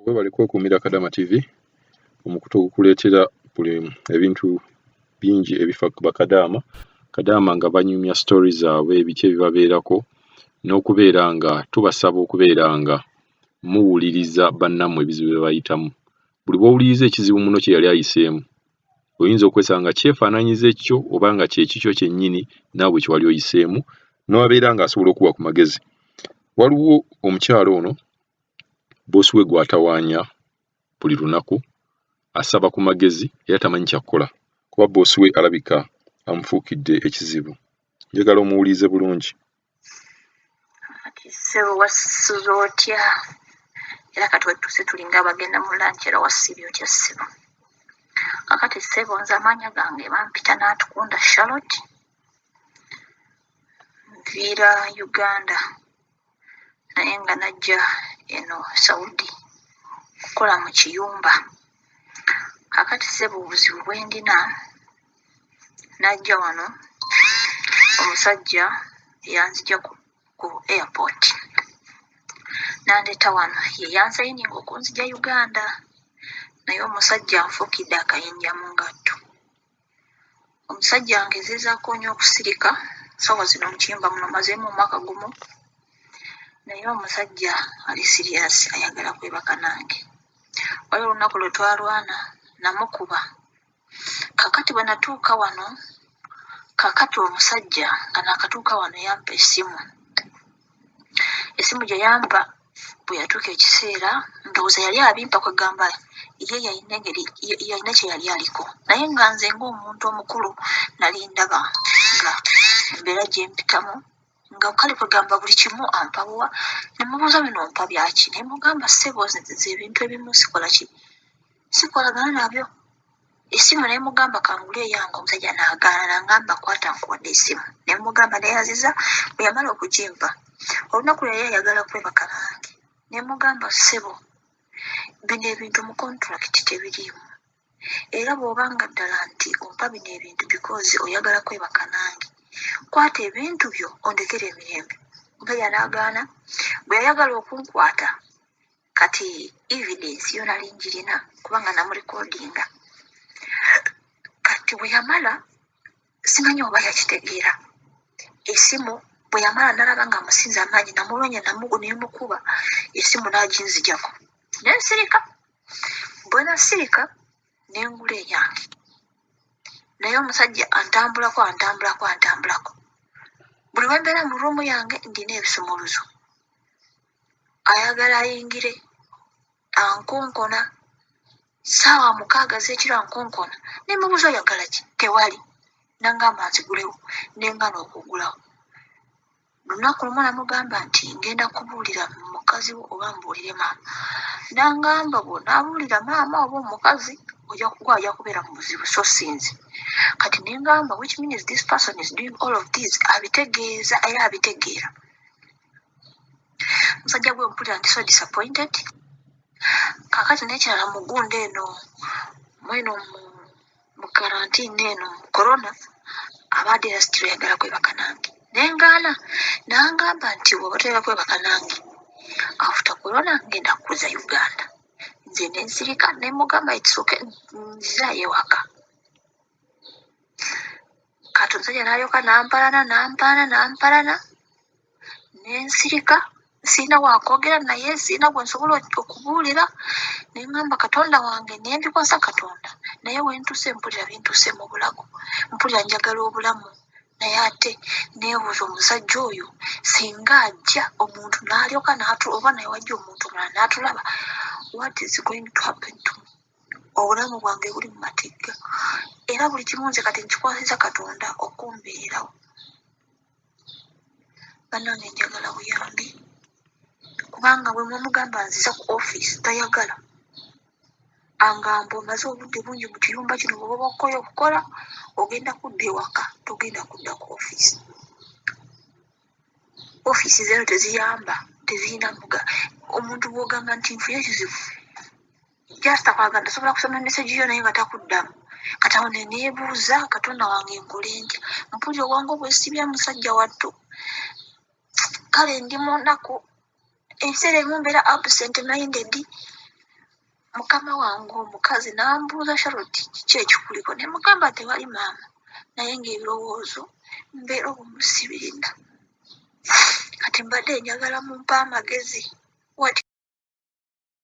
Webale kwekuumira Kadama TV, omukutu ogukuleetera buli ebintu bingi ebifa ku bakadaama, kadaama nga banyumya story zaabwe, biki ebibabeerako n'okubeera nga tubasaba okubeera nga muwuliriza bannammwe ebizibu bye bayitamu. Buli bw'owuliriza ekizibu munno kye yali ayiseemu, oyinza okwesanga nga kyefaanaanyiriza ekikyo oba nga kye kikyo kyennyini naawe kye wali oyiseemu n'abeera ng'asobola okuwa ku magezi. Waliwo omukyala ono bboosi we gw'atawaanya buli lunaku, asaba ku magezi era tamanyi kya kukola kuba bboosi we alabika amufuukidde ekizibu. Njagala omuwulirize bulungi. Kati ssebo wasuze otya? Era kati wetuuse tulinga abagenda mu lunch, era wasiibye otya ssebo? Kakati ssebo, nze amaanya gange bampita Natukunda Charlotte, nviira Uganda naye nga najja eno Saudi kukola mu kiyumba. Kakati ssebo, obuzibu bwe ndina, najja wano, omusajja yanzija ku airport n'andeeta wano, ye yansayininga okunzija Uganda, naye omusajja anfuukidde akayinja mu ngatto. Omusajja ngezezaako nnyo okusirika, ssaawa zino mu kiyumba muno mazeemu omwaka gumu, naye omusajja ali serious, ayagala kwebaka nange. Waliwo olunaku lwe twalwana namukuba. Kakati bwe natuuka wano, kakati omusajja nga nakatuuka wano yampa essimu. Essimu gye yampa, bwe yatuuka ekiseera, ndowooza yali abimpa kwegamba ye yalina engeri yalina kye yali aliko, naye nga nze ng'omuntu omukulu nali ndaba nga embeera gye mpitamu nga kale kwegamba buli kimu ampabuwa. Ne mubuuza, "Bino ompa byaki?" Ne mugamba, "Ssebo, nze ebintu ebimu sikola ki, sikolagana nabyo." Essimu ne mugamba kangule eyange, omusajja n'agaana, nangamba, "Kwata, nkuwadde essimu." Ne mugamba neyaziza. Bwe yamala okugimpa, olunaku lwe yali ayagala kwebaka nange, ne mugamba, "Ssebo, bino ebintu mu contract tebiriimu, era bw'obanga ddala nti ompa bino ebintu because oyagala kwebaka nange, kwata ebintu byo ondekere emirembe." Omusajja n'agaana. Bwe yayagala okunkwata, kati evidence yo nali njirina kubanga namurekodinga. Kati bwe yamala, simanyi oba yakitegeera, esimu bwe yamala nalaba nga amusinza amaanyi, namulwanya nemukuba esimu n'aginzijako, nensirika. Bwe nasirika nengula eyange, naye omusajja antambulako, antambulako, antambulako. Buli lwembeera mu room yange ndina ebisumuluzo, ayagala ayingire, ankonkona saawa 6 z'ekiro, ankonkona. Nemubuuza, "Oyagala ki?" Tewali. Nangamba nzigulewo, nengana okugulawo. Lunaku lumu namugamba nti, "Ngenda kubuulira mukazi wo oba mbuulire maama." Nangamba, "Bw'onaabuulira maama oba omukazi, ojja kugwa, ajja kubeera mu buzibu, so sinze." Kati nengamba, which means this person is doing all of this abitegeeza era abitegeera. Musajja gwe, mpulira nti so disappointed. Kakati nekirala, mu gundi eno, mweno mu quarantine eno, mu corona, abadde era still oyagala kwebaka nange, nengaana. Nangamba nti, "Bw'oba toyagala kwebaka nange, after corona ngenda kukuza Uganda." Nze nensirika, nemugamba, "It's okay, nzizaayo ewaka." Kati omusajja n'alyoka nampalana, nampalana, nampalana, nensirika. Siina wakwogera naye, siina gwe nsobola okubuulira. Neŋŋamba, Katonda wange, nembikwasa Katonda. Naye wentuuse mpulira bintuuse mu bulago, mpulira njagala obulamu, naye ate neebuuza, omusajja oyo singa ajja omuntu n'alyoka oba naye wajja omuntu omulala n'atulaba, what is going to happen to me? Obulamu bwange buli mu matigga, era buli kimu nze kati nkikwasiza Katonda okumbeererawo. Bannange, njagala buyambi, kubanga bwe mumugamba nziza ku offisi tayagala. Angamba, "Omaze obudde bungi mu kiyumba kino, bw'oba okoye okukola ogenda kudda ewaka, togenda kudda ku offisi. Offisi zeno teziyamba, teziyina muga." Omuntu bw'ogamba nti nfunye ekizibu, just akwagala tasobola kusoma message yo naye nga takuddamu. Kati awo neneebuuza, Katonda wange, nkole ntya? Mpulira obwongo bwesibya, musajja wattu. Kale ndi munaku, ebiseera ebimu mbeera absent minded. Mukama wange omukazi n'ambuuza, "Charlotte, kiki ekikuliko?" Ne mugamba, "Tewali maama, naye ng'ebirowoozo mbeera obumu sibirina. Kati mbadde njagala mumpe amagezi."